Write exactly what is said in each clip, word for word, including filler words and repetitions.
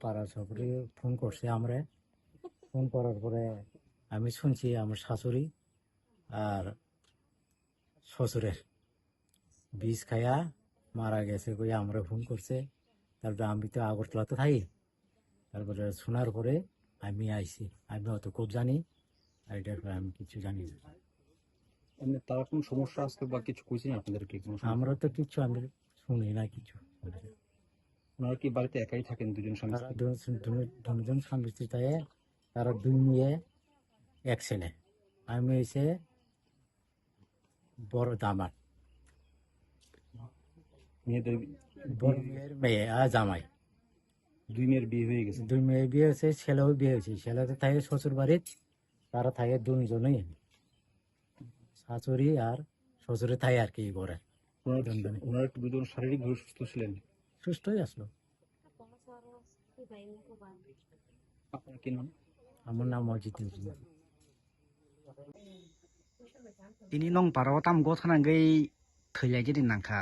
পাড়া সবরে ফোন করছে আমরা। ফোন করার পরে আমি শুনছি আমার শাশুড়ি আর শ্বশুরের বিষ খায়া মারা গেছে কই আমরা ফোন করছে। তারপরে আমি তো আগরতলাতে থাকি। তারপরে শোনার পরে আমি আইছি। আমি অত খুব জানি, আর এটার ব্যাপারে আমি কিছু জানি না। এমনি তারা কোনো সমস্যা আসতে বা কিছু কইছে না আপনাদেরকে? কোনো সমস্যা? আমরা তো কিচ্ছু, আমি শুনি না কিছু। ওনারা কি বাড়িতে একাই থাকেন, দুজন স্বামী তারা স্ত্রী? দুজন, দুজন, দুজন স্বামী স্ত্রী থাকে। তারা দুই মেয়ে, এক ছেলে। আমি হইছে বড় দামাদ। মেয়েদের বড় মেয়ের মেয়ে আর জামাই। দুই মেয়ের বিয়ে হয়ে গেছে। দুই মেয়ের বিয়ে হয়েছে, ছেলেও বিয়ে হয়েছে। ছেলে তো থাকে শ্বশুর বাড়ির, তারা থাকে দুইজনেই, শাশুড়ি আর শ্বশুরে থাকে আর কি, এই ঘরে। ওনারা, দুজনে। ওনারা দুজন শারীরিকভাবে সুস্থ ছিলেন? সুস্থই আসলো। আপনার কি নাম? আমার নাম অজিত Debnath. Tini nwng para o tamo gotha nangwi thwi lai jani nangkha,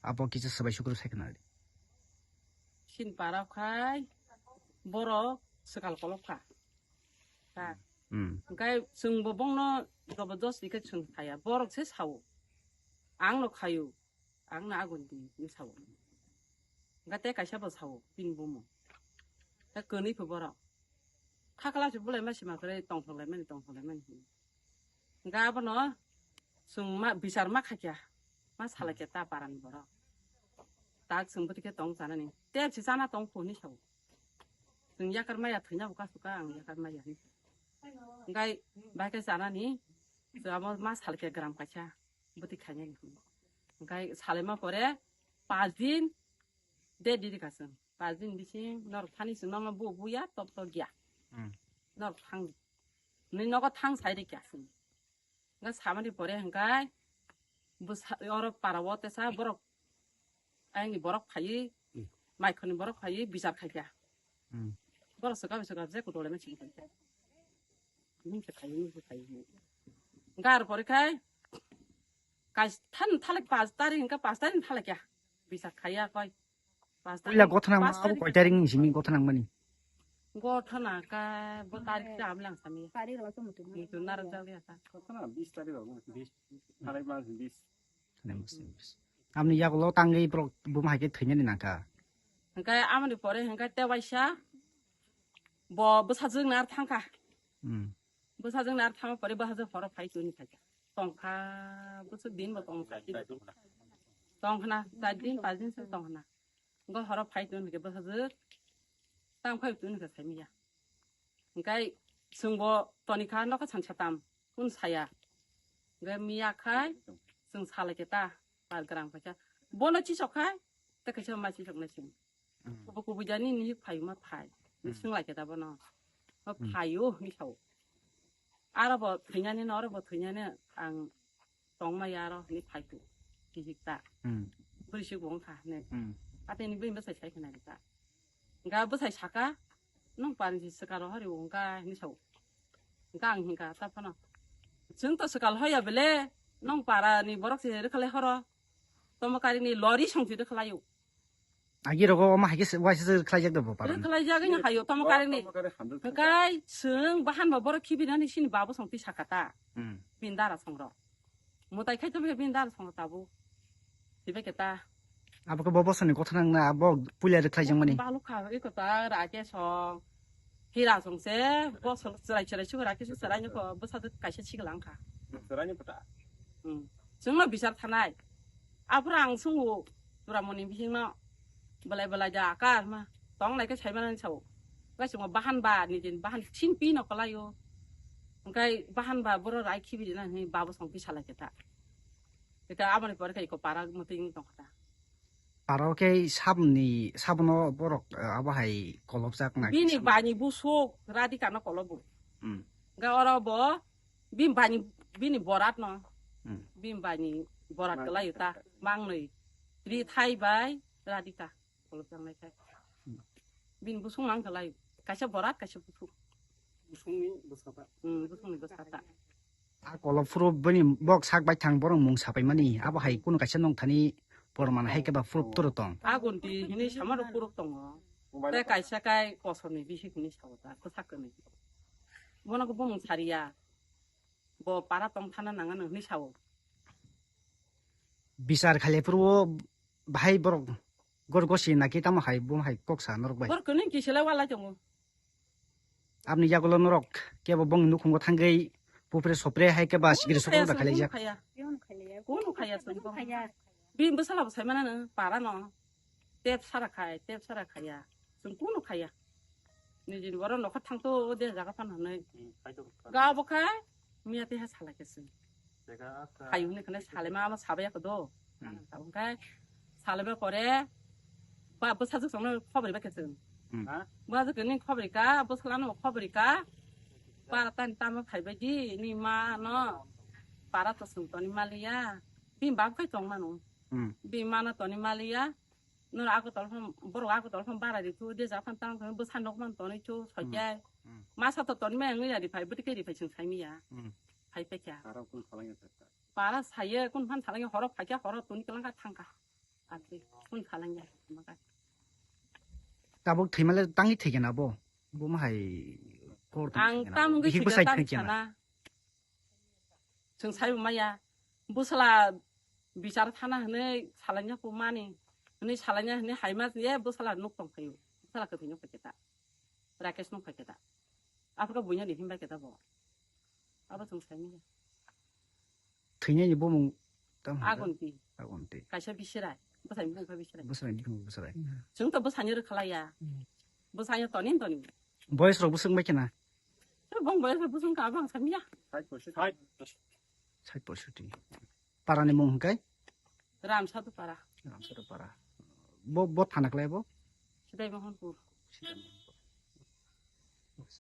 abo kisa swbai sukru sai khna di. Sin para khai borok swkal kolok kha. Ka. Hmm. Hwnkhe chwngbo bongno jabardasti khe chwng khaya. Borok se sao. Ang no khayu. Ang no agon di hinwi sao. Hwnkhe tei kaisa bo sao, bini bumung. Tei kwnwi pho borok. Khakla se bulai ma sima kwrwi tongthok lai mani, tongthok lai mani hinwi. Hwnkhe abono chwng ma, bichar ma khaikha, ma salaikha ta parani borok. Tak chwng bwtwi khe tong chanani. Tei se chana tong kho hinwi sao. Chwng yakar maya thwina bo kasu ka, ang yakar maya hinwi. Hwnkhe bai khe chanani, chwng abo ma salaikha gram kaisa. Bwtwi khainani hinwi. Hwnkhe salaima pore pas din, de diri ka chwng. Pas din bising norok thani chwng nono bu buya, top top ya. Hmm. Norok thang. Nini nogo thang sai rikya chwng. Hwnkhe samani pore hwnkhe bwsa-, oro para o tesa borok, ayangni borok phaiwi, hmm, maikhorni borok phaiwi bichar khaikha. Hmm. Borok swkang swkang je kutulai ma simi khaikha. Nini se khai, nini se khai. Gar pore khai, kai than thalak pas tarik hingka pas tarik thalak ya. Bisa khaya koi. Pas tarik. Puila gothana ma pas abo tarik. Koi tarik ni simi gothana mani? Gothana ka bo tarik ta amlang sami. Tarik ro mutu. Mutu narok jagya ta. Gothana bis tarik ro, bis, tarik mas bis. Amni yagulo tangwi borok buma hai khe thwinani nangkha. Hingkhe amoni pore hingkhe tewaisa bo bwsajwk nar thangkha. Hmm. Bwsajwk nar thangma pore bwsajwk horo phai tuni khaikha. Tongkha bwsajwk din bo tongkha. Tongkhna char din pas din se tongkhna. Hingkhe horo phai tuni khe bwsajwk tang phai tuni khe saimanya. Hingkhe chwngbo tonikha nokha san satam, kun saya. Hingkhe miya khai chwng salai khe ta, par gram kaisa. Bono chisok khai, tei kaisa ma chisok nai chwng. Hmm. Kubu kubu jani ni phai ma phai. Hmm. Swng lai khe ta bono. Ma hmm, phaio, ni sao. Aro bo thwinani no, aro bo thwinani ang tongmaya aro hinwi phaitu. Kihik ta. Hmm. Bwrwi se bo wngkha hinwi. Hmm. Atini bini bwsai sai khna rikha. Hingkha bwsai saka, "Nwng parni se swkang rohor rio wngkha," hinwi sao. Hingkha ang hingkha ta phano, "Chwng to swkang hoya bele, nwng para ni borok se rwkhalai horo. Tomo karing ni lori song se rwkhalaio." Agi rogo omo hai khe se waisa se khlaijak da bo para. Khlaijak ni hayo tomo karing ni. Hwnkhe chwng bahan ba borok khibinani sini babo song twi saka ta. Hmm. Bini dara song rok. Mutai khai to bini dara song rok tabu. Sibai khe ta. Abo khe bo bosoni kotha nang na abo puila rwkhlaijak mani. Balu kha iko ta ra khe song. Hira song se bosol chwrai chwrai sukra khe se chwrai ni ko bwsa kaisa sikla wngkha. Chwrai ni kota. Hmm. Chwngno bichar thanai. Aphuru ang sungo, Turamoni bisingno belai belai da akar ma tong lai khe sai manani sao. Hwnkhe chwngno bahan ba ni din bahan sin pi no kwlaio. Hwnkhe bahan ba boro rai khibi rina hinwi babo song pi salai khe ta. Ita aboni pore khe iko para mwtwi wng tong kha ta. Aro khe sabni, sabno borok, eh, abo hai kolobjak na bini kisa. Bani busuk Radhika no kolobo. Hmm. Hwnkhe oro bo Bini bani, bini borat no. Hmm. Bini bani borat kwlai ta mangnwi. Rithai bai Radhika. Kolobjak nai khai. Hmm. Bini busung mang kwlai. Kaisa borat, kaisa busung. Busungni bwsata. Hmm, busungni bwsata. A kolob phuru bini bok sak bai thang borok mung sapai mani. Abo hai kunu kaisa nong thani porman hai khe ba phuru toro tong. Agon di hinwi sama rok phuru tongo. Tei kaisa kai kosorni bisi hwnwi sao ta, kwchak kwrwi. Bono khe bumung sariya. Bo para tong thana nang ano hwnwi sao. Bichar khaile phuru o bahai borok gor gosi naki tamo hai bo hai kok sa norok bai. Borok kwnwi kisila wala tongo. Abni yagulo norok kebo bongni nukhungo thangwi pupre sopre hai keba sikiri sokro da khailaijak. Kunu khaya. Kunu khaya. Bini bwsala bo saimana no para no. Tep sara khai, tep sara khaya. Chwng kunu khaya. Nijini borok nokha thangto o de jaga phan hwnwi. Ga bo khai miya te ha sala khe chwng. Khai hwnwi khne salema ama sabaya kho do. Tabuk khai salema pore ba bwsajwk songno khobori ba khe chwng. Bwsajwk ni khobori ka, bwsala no khobori ka. Para tani tamo phaibai di ni ma no. Para to chwng toni maliya. Bini bab khai tong mano. Bini ma no toni maliya. Noro Agartala phano, borok Agartala phano bara ri thu, de ja phano tang thang bwsa nok man tonwi thu, soikyai. Masa to tonwi maya wngwi ya ri phai, bwtwi khe ri phai chwng sai maya. Phai phai kha. Para saye, kun phan salangya horo phai kha, horo toni kwlang kha thang kha. Atwi, kun salangya, ma kha. Tabuk thwimale tangwi thwikhe na bo? Bo ma hai kor tong Ang thwikhe na tam bo? Wngwi Bihik thwikhe bwsai tam thwikhe na? Sana. Chwng sai bo maya. Bwsala bichar thana hwnwi salanya ko mani. Hwnwi salanya hwnwi haima je bwsala nuk tong phaio. Bwsala kwthwi nuk phaikhe ta. Rakesh nuk phaikhe ta. Aphuru buino ni himbai khe ta bo. Abo chwng sai maya. Thwinani bumung tamo hwnka? Agonti. Agonti. Kaisa bisirai. Bwsai bumung kha bisirai. Bwsai bumung bwsai. Chwng to bwsai ni rwkhalaya. Bwsai toni toni. Boyes rok bwswk bai khena? Bong boyes rok bwswk kha bang samya. Sait poisoti. Parani mung hwnkai? Ramsadu para. Ramsadu para. Bo, bo thana klai bo? Sidai Mohanpur. Sidai Mohanpur.